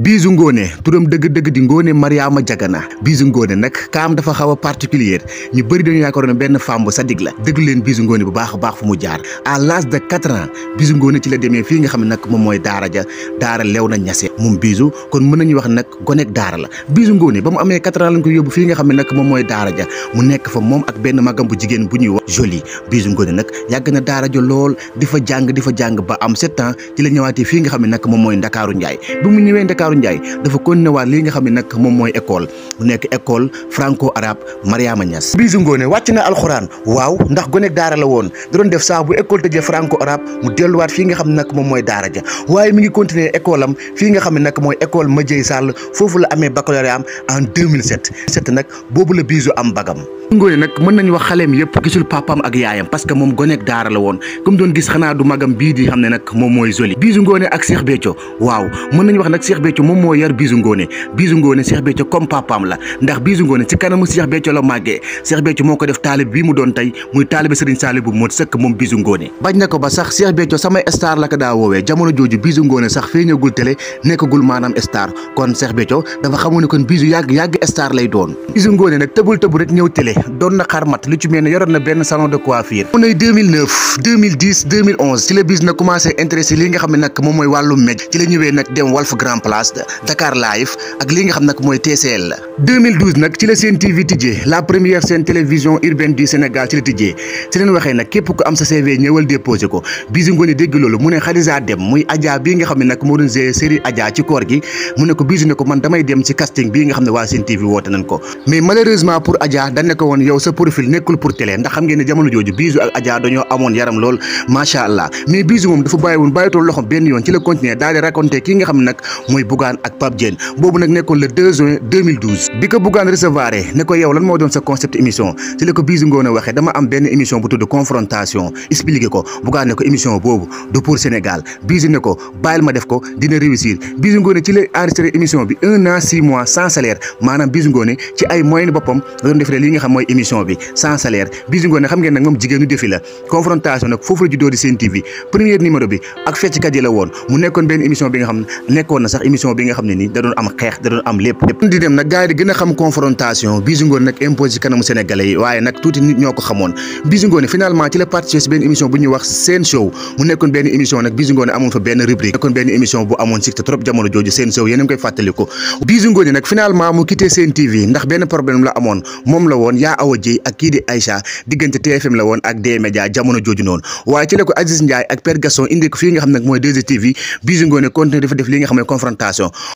BIJOU NGONÉ turam dëgg-dëgg di NGONÉ Mariama Jagana. BIJOU NGONÉ nag kaam dafa xaw a particulier ñu bëri dañu yaakaaroon ne benn femme bu sadig la déglu leen BIJOU NGONÉ bu baax a baax fu mu jaar à l'âge de 4 ans BIJOU NGONÉ ci la demee fii nga xam ne nag moom mooy daara ja daara lew na ñase moom BIJOU kon mën nañu wax nag gonek daara la BIJOU NGONÉ ba mu amee 4 ans lañ ko yóbbu fii nga xam ne nag moom mooy daara ja mu nekk fa moom ak benn magam bu jigéen bu ñuy wax Jolie BIJOU NGONÉ nag yàgg na daara ja lool di fa jàng ba am 7 ans ci la ñëwaatee fii nga xam ne nag moom mooy Ndakaaru Njaay bi mu ñëwee Ndakaaru Njaay dafa continué waat lii nga xam ne nag moom mooy école mu nekk école franco arabe Mariama Niass. BIJOU NGONÉ wàcc na alxuraan waaw ndax gonek daara la woon da doon def saa bu école tëjee franco arabe mu delluwaat fii nga xam ne nag moom mooy daara ja waaye mi ngi continuer école am fii nga xam ne nag mooy école Madiaye Sall foofu la amee baccalauréat am en 2007 nag boobu la BIJOU am bagam. NGONÉ nag mën nañu wax xaleem yëpp gisul papam ak yaayam parce que moom gonek daara la woon comme doon gis xanaa du magam bii di xam ne nag moom mooy Jolie. BIJOU NGONÉ ak Cheikh Béthio waaw mën nañu wax nag Cheikh Béthio moom moo yar BIJOU NGONÉ BIJOU NGONÉ Cheikh Béthio comme papam la ndax BIJOU NGONÉ ci kanamu Cheikh Béthio la màggee Cheikh Béthio moo ko def taalib bii mu doon tey muy taalibe Serigne Saliou bu mot sëkk moom BIJOU NGONÉ bañ na ko ba sax Cheikh Béthio samay star la ko daa woowee jamono jooju BIJOU NGONÉ sax feeñagul télé nekkagul maanaam star kon Cheikh Béthio dafa xamoon ne kon BIJOU yàgg star lay doon BIJOU NGONÉ nag tëbul rek ñëw télé doon na xarmat lu ci mel ne yoroon na benn salon de coiffure mu nay 2009 2010 2011 ci la BIJOU nag commencé intéressé li nga xam ne nag moom mooy wàllu média ci la ñëwee nag dem Walf Grand Place Dakar Live ak li nga xam nag mooy TCL la 2012 nag ci la Sen TV tijjee la première chaîne télévision urbaine du Sénégal ci la tijjee ci leen waxee nag képp ku am sa CV ñëwal déposé ko BIJOU NGONÉ dégg loolu mu ne Khadija dem muy Adja bii nga xam ne nag moo doon jouer série Adja ci koor gi mu ne ko BIJOU ne ko man damay dem ci casting bii nga xam ne waa Sen TV woote nañ ko mais malheureusement pour Adja dañ ne ko woon yow sa profil nekkul pour télé ndax xam ngeen ne jamono jooju BIJOU ak Adja dañoo amoon yaram lool macha allah mais BIJOU moom dafa bàyyitoon loxo benn yoon ci la continuer daal di raconté kii nga xam ne nag mooy Bougane ak Pape Diène boobu nag nekkoon le 2 juin 2012 bi ko Bougane recevoir ne ko yow lan moo doon sa concept émission ci la ko BIJOU NGONÉ waxee dama am benn émission bu tudd confrontation expliqué ko Bougane ne ko émission boobu du pour Sénégal BIJOU ne ko bàyyil ma def ko dina réussir BIJOU NGONÉ ci la enregistré émission bi 1 an 6 mois sans salaire maanaam BIJOU NGONÉ ci ay moyens boppam da doon defee li nga xam mooy émission bi sans salaire BIJOU NGONÉ xam ngeen nag moom jigéenu defi la confrontation nag foofu la juddoo di Sen TV premier numéro bi ak fecckat yi la woon mu nekkoon benn émission bi nga xam ne nekkoon na sax émission bi nga xam ne nii da doon am xeex da doon am lépp di dem nag gars yi di gën a xam confrontation BIJOU NGONÉ nag imposé ci kanamu sénégalais yi waaye nag tuuti nit ñoo ko xamoon BIJOU NGONÉ finalement ci la participé si benn émission bu ñuy wax Sen Show mu nekkoon benn émission nag BIJOU NGONÉ amoon fa benn rubrique nekkoon benn émission bu amoon sikte trop jamono jooju Sen Show yéen a ngi koy fàttaliku BIJOU NGONÉ nag finalement mu quitté Sen TV ndax benn problème la amoon moom la woon yaa Awa Dieye ak kii di Aïcha diggante TFM la woon ak D-Média jamono jooju noonu waaye ci la ko Aziz Ndiaye ak Père Gaston indi ko fii nga xam nag mooy 2STV BIJOU NGONÉ continué dafa def li nga xam ne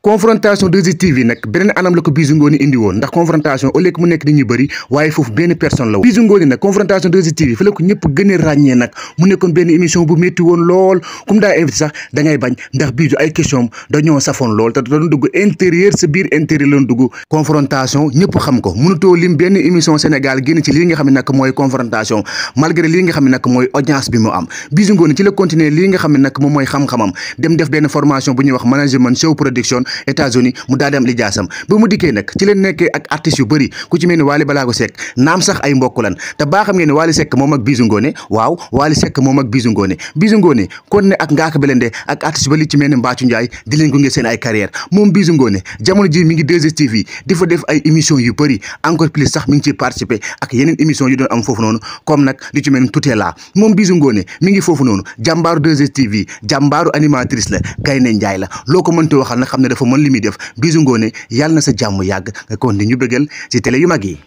confrontation 2STV nag beneen anam la ko BIJOU NGONÉ indi woon ndax confrontation au lieu que mu nekk nit ñu bëri waaye foofu benn personne la woon BIJOU NGONÉ nag confrontation 2STV fa la ko ñëpp gën a ràññee nag mu nekkoon benn émission bu métti woon lool comme daa invité sax da ngay bañ ndax BIJOU ay question dañoo safoon lool te doon dugg intérieur sa biir intérieur loon dugg confrontation ñëpp xam ko mënutoo lim benn émission Sénégal génn ci lii nga xam ne nag mooy confrontation malgré lii nga xam ne nag mooy audience bi mu am BIJOU NGONÉ ci la continuer lii nga xam ne nag moom mooy xam-xamam dem def benn formation bu ñuy wax management show production États-Unis mu daal di am lijaasam ba mu dikkee nag ci leen nekkee ak artistes yu bëri ku ci mel ni Wally Ballago Seck naam sax ay mbokk lan te baa xam ngeen ne Wally Seck moom ak BIJOU NGONÉ waaw Wally Seck moom ak BIJOU NGONÉ BIJOU NGONÉ kon ne ak Ngaaka Blindé ak artiste ba li ci mel ni Mbathio Ndiaye di leen gunge seen ay carrière moom BIJOU NGONÉ jamono ji mi ngi 2STV di fa def ay émission yu bëri encore plus sax mi ngi ciy participer ak yeneen émission yu doon am foofu noonu comme nag li ci mel ni Tutela moom BIJOU NGONÉ mi ngi foofu noonu jàmbaaru 2STV jàmbaaru animatrice la gaynde njaay la loo ko mënti waxal nag xam ne dafa mën li muy def BIJOU NGONÉ yàlla na sa jàmm yàgg nga kon di ñu bëggal ci télé yu mag yi